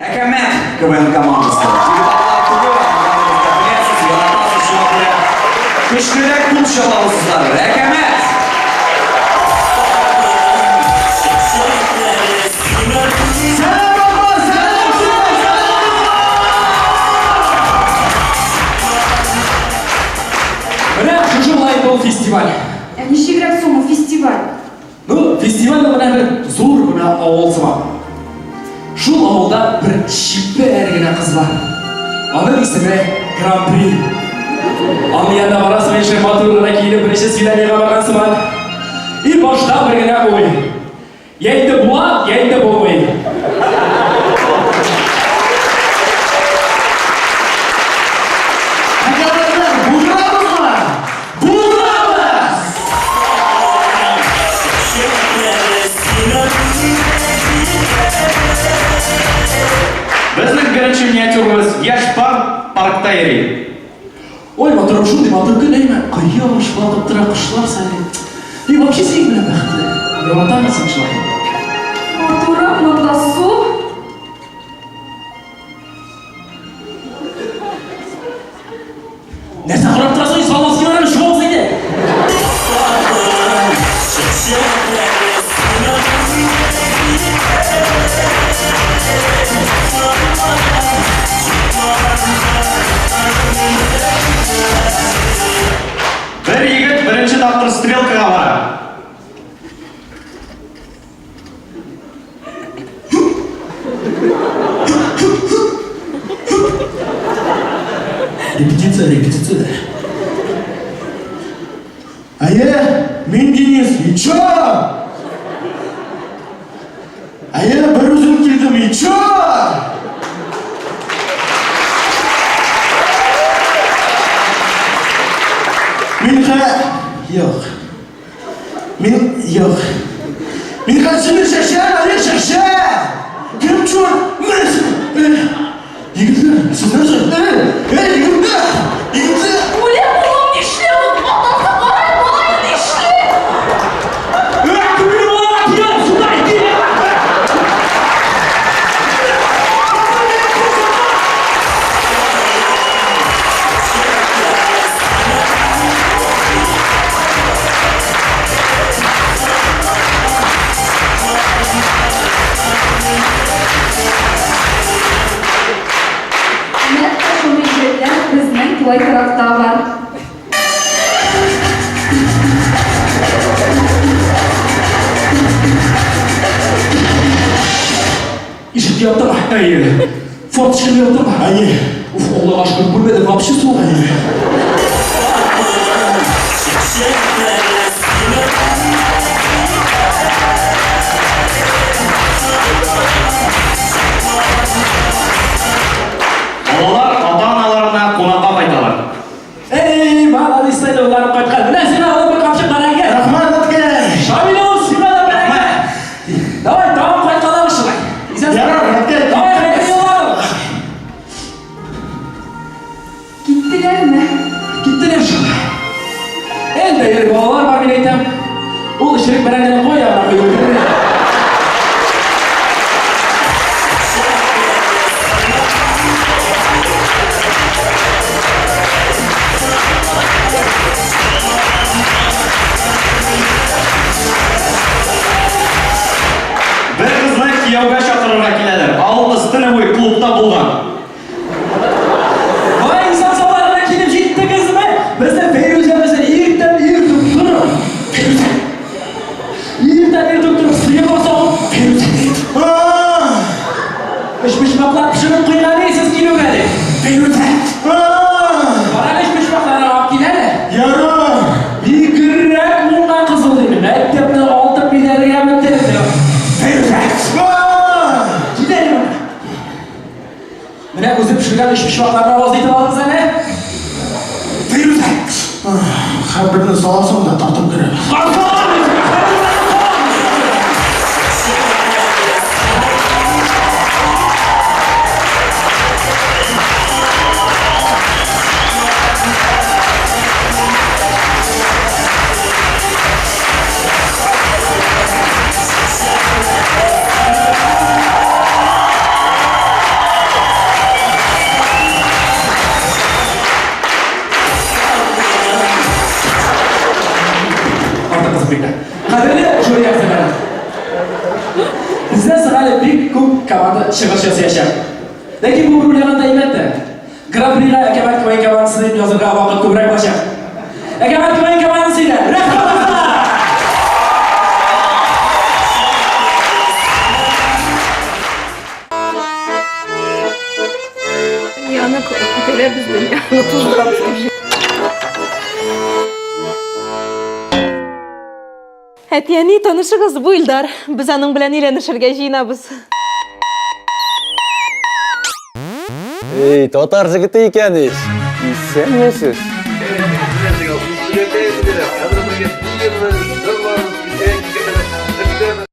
Әкәмәт КВН командасы. Егет-апалар түгел, барыгыз да беләсез, яратасыз, шуңа күрә көчлерәк кул чабабызлар. Әкәмәт! Сәлам, апа! Сәлам, сәлам, сәлам! Менә шушы болай инде ул фестиваль. Ә ничегрәк соң ул фестиваль? Ну, фестиваль ул менә бер зур гына авыл сыман. Шул авылда бер чибәр генә кыз бар. Аның исеме Гран-при. Аның янына барасың, яшь матур гына киенеп, беренче свиданиегә барган сыман. И башта бер генә уй. Я инде була, я инде булмый. Әкәмәтләр, булдырабызмы? Булдырабыз! Безнең беренче миниатюрабыз яшь пар паркта йөри. Ой, матурым, шундый матур көн, әйме? Кояш балкып тора, кошлар сайрый. И вообще синең белән бәхетле. Яратам мин сине шулай. Матурым, монда су. Нәрсә карап торасың, салмас килә, шоу инде. Бер егет беренче тапкыр стрелкага бара. Репетиция, репетиция. Әйе, мин Денис, и чё? Әйе, бер үзем килдем, и чё? Мин хә... Юк. Мин... Юк. Мин хәзер чәчәм, әйе, чәчәм! Кем чорт? Егетләр, сез нәрсә? Эй, эй, егетләр! Егетләр! Үлем, улым, нишләп ул? Атасы карай, малай нишли? Эй, күңеле балага тия, сюда иди! Нәкъ шундый егетләр безнең тулай торакта бар. Ишекне яптырма. Әйе. Форточканы яптырма. Әйе. Уф, Аллага шөкер, бүлмәдә вообще суык. Балалар ата-аналарына кунакка кайталар. Эй, молодец, уйланып кайткан. Менә сиңа алып бер капчык бәрәңге. Рәхмәт, әткәй! Шамил улым, сиңа да бәрәңге. Давай, тагын кайткалабыз шулай. Исән Ярар, әткәй. Давай, хәерле юллар. Киттеләрме? Киттеләр шул. Әлдә йөри балалар бар, мин әйтәм. Ул черек бәрәңгене кая гына куеп бетерде. Бер кызны кияүгә чакырырга киләләр. Ә ул становой клубта булган. Вай, инсан сауларына килеп җиттегезме? Безне Фәйрүзәбезне иртән иртүк торып, Фәйрүзә. Иртән иртүк торып, сыер савып, Фәйрүзә. Өчпочмаклар пешереп куйган идек сез килүгә дип. Фәйрүзә. Кара өчпочмакларны алып кил әле. Ярар! Бигрәк уңган кыз ул диде. Мәктәпне алтын медальгә бетерде. Фәйрүзә. Кил әле монда. Менә үзе пешергән өчпочмакларны авыз итеп алыгыз әле. Фәйрүзә! Хәбәрне саласың да тартып керә. кызык бит. Кадерле жюри әгъзалары. Бездән соң әле бик күп команда чыгыш ясаячак. Ләкин бу бер уйлаганда әйбәт тә. Гран-прига Әкәмәт КВН командасы дип язырга вакыт күбрәк булачак. Әкәмәт КВН командасы иде. Рәхмәт, дуслар! Дөньяны күтәрәбез, дөньяны туздырабыз дип. Әти-әни, танышыгыз, бу Илдар. Без аның белән өйләнешергә җыенабыз. Эй, татар җегете икән ич. Исәнмесез.